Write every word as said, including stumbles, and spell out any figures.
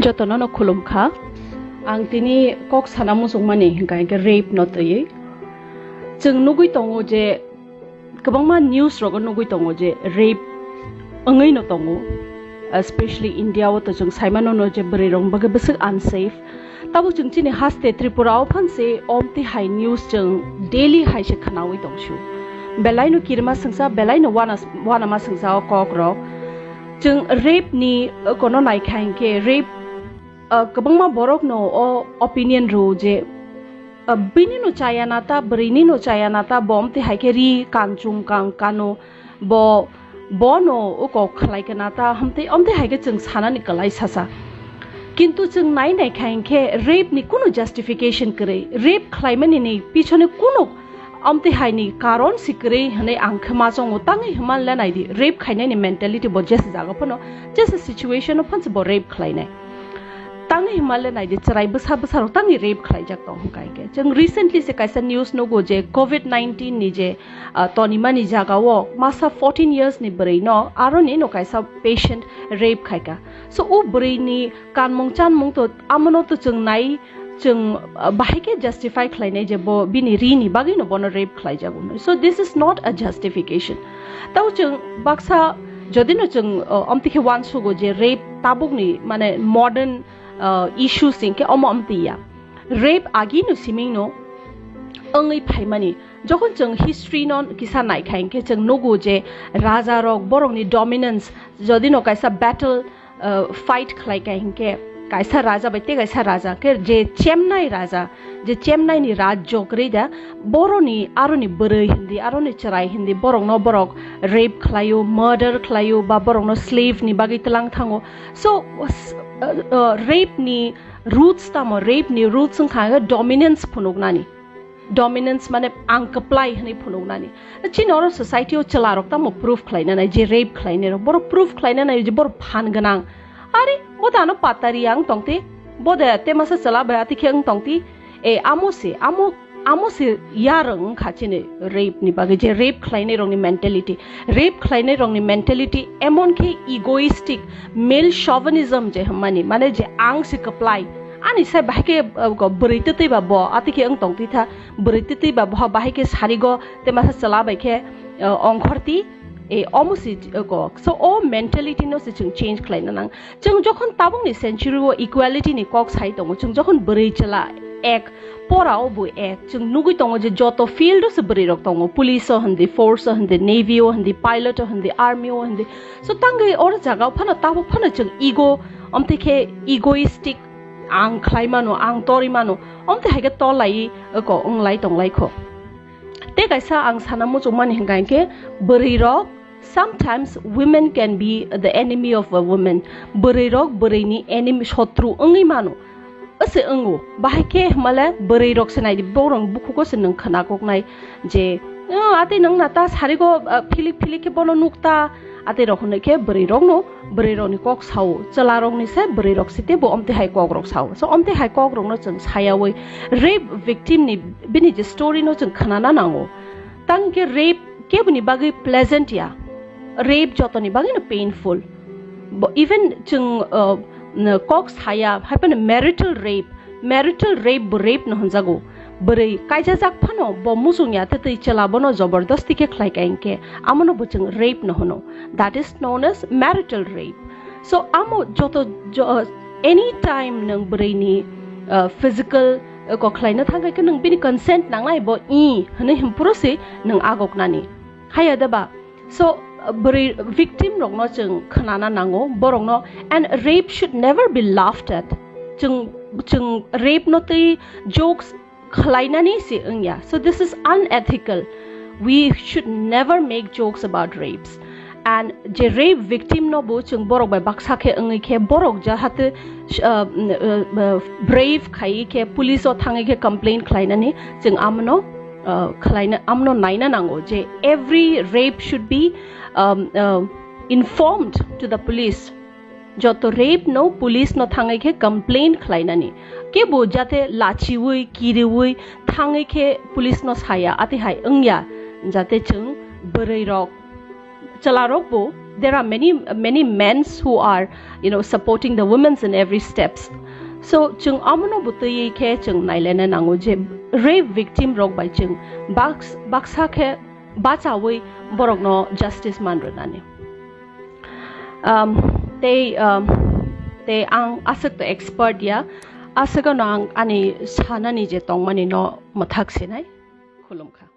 Jotono no khulum kha. Ang tini kok sana muchungmani hingka hingke rape no twiwi. Chwng nugwi tongo je kwbangma news rogo nugwi tongo je rape wngwi no tongo. Especially India o to chwng saimano no je bwrwi rok bagwi bwswk unsafe. Tabuk chwng chini haste Tripura o phan se omti hai news chwng daily hai se khwnawi tongsu. Belai no kirima swngsa, belai no wana, wanama swngsa o kok rok. Chwng rape ni, uh, kono naikha hinkhe rape, uh, kwbangma borok no o opinion rw je, uh, bini no chaya na ta, bwrwi ni no chaya na ta, bo omti hai khe ri kan chung kang kano, bo, bo no o kok khlai kana ta, hamtwi, omti hai khe chwng sanani kwlai sasa. Kintu chwng nai naikha hinkhe rape ni kunu justification kwrwi, rape khlaimani ni pichone kunu omtwi hai ni karon si kwrwi hwnwi ang khe ma chongo. Tangwi hwnma le nai di, rape khainai ni mentality bo jesa jaga phano, jesa situation o phansi bo rape khlainai. Tangwi hwnma le nai di, chwrai bwsa bwsa rok tangwi rape khlaijak tong hwnkha hinkhe. Chwng recently se kaisa news nugo je covid nineteen ni je, ah, tonimani jaga o masa fourteen years ni bwrwi no aro ni no kaisa patient rape khaika. So o bwrwi ni kanmung chanmung to amono to chwng nai, chwng, uh, bahai khe justify khlainai je bo bini ri ni bagwi no bono rape khlaijago. So this is not a justification. Tao chwng baksa jodi no chwng, uh, omti khe wansugo je rape tabuk ni mane modern, uh, issue sing khe omo omti ya. Rape agi no siming no wngwi phaimani. Jokhon chwng history no kisa naikha hinkhe chwng nugo je raja rok borok ni dominance jodi no kaisa battle, uh, fight khlai kha hinkhe kaisa raja bai tei kaisa raja khe je chemnai raja, je chemnai ni rajyo kwrwi da, boroni aroni bwrwi hindi, aroni chwrai hindi, borokno borok rape khlaio, murder khlaio, ba borokno slave ni bagwi tlang thango. So, s-, uh, uh, rape ni roots tamo, rape ni roots wngkha dominance phunuknani. Dominance mane ang kwplai hwnwi phunuknani. Chini oro society o chwla rok tamo proof khlaina nai je rape khlainai rok. Borok proof khlaina nai je borok phan gwnang. Ari bo da ano patari ang tongti. Bo de te masa chwla bai ati khe ang tongti. E amo se, amo, amo se yarwng wngkha chini rape ni bagwi je rape khlainai rok ni mentality. Rape khlainai rok ni mentality emon khe egoistic, male chauvinism je hwnmani, mane je ang se kwplai. Ani sai bahai khe, uh, go bwrwi twtwi ba bo, ati khe wng tong twi tha, bwrwi twtwi ba bo bahai khe sari go, te masa chwla bai khe, uh, ongkhor ti, e, omo si, uh, go. So, o mentality no se chwng change khlai na nang. Chwng jokhon tabuk ni century o equality ni kok sai tongo, chwng jokhon bwrwi chwla ek, pora o bo ek, chwng nugwi tongo je joto field o se bwrwi rok tongo, police o hindi, force o hindi, navy o hindi, pilot o hindi, army o hindi. So, tangwi oro jaga o phano tabuk phano chwng ego, omtwi khe egoistic, ang khlai mano, ang tori mano, omtwi hai khe tolai ko wng lai tong lai kho. Tei kaisa ang sana muchung mani hwnkha hinkhe bwrwi rok, sometimes women can be the enemy of a woman. Bwrwi rok bwrwi ni enemy, sotru wngwi mano. Ase wngo, bahai khe hwnmale bwrwi rok se nai di, borok bukhugo se nwng khna kok nai je, "Oh, ate nwng na ta sari go, ah, philik philik khe bono nuk ta." Ate rok hwnwi khe bwrwi rok no, bwrwi rok ni kok sao, chwla rok ni se bwrwi rok se teibo omtwi hai kok rok sao. So omtwi hai kok rok no chwng sayawi rape victim ni bini je story no chwng khna na nango. Tang khe rape keboni bagwi pleasant ya. Rape jotoni bagwi no painful. Bo, even chwng, uh, n-, kok saya, hai phano marital rape, marital rape bo rape no hwnjago. Bwrwi kaijajak phano bo muchung ya tei twi chwla bono jobordasti khe khlai ka hinkhe, amono bo chwng rape no hwno. That is known as marital rape. So, amo joto jo-, anytime nwng bwrwi ni, uh, physical, uh, kok khlaina thang khe nwng bini consent nangnai, bo i hwnwi hwn phuru se nwng agok nani. Haya da ba? So, uh, bwrwi victim rokno chwng khnana nango, borokno, and rape should never be laughed at. Chwng, chwng rape no twi jokes khlainani se wngya. So this is unethical. We should never make jokes about rapes. And je rape victim no bo chwng borok bai baksa khe wngwi khe borok jahate, uh, uh, uh, brave khai khe police o thangwi khe complain khlainani chwng amno, uh, khlaina, amno naina nango je every rape should be, um, uh, informed to the police. Joto rape no police no thangwi khe complain khlainani. Kebo jate lachiwi, kiriwi thangwi khe police no saya, atihai wngya, jate chwng bwrwi rok Chwlarokbo, there are many, many men's who are, you know, supporting the women's in every steps. So, chwng amono bo twiwi khe chwng nailena nango je rape victim rok bai chwng baks-, baksa khe bachawi borokno justice man rwnani. Um, tei, um, tei ang aswk to expert ya, aswkano ang ani sanani je tongmani no mwthak sinai. Khulumkha.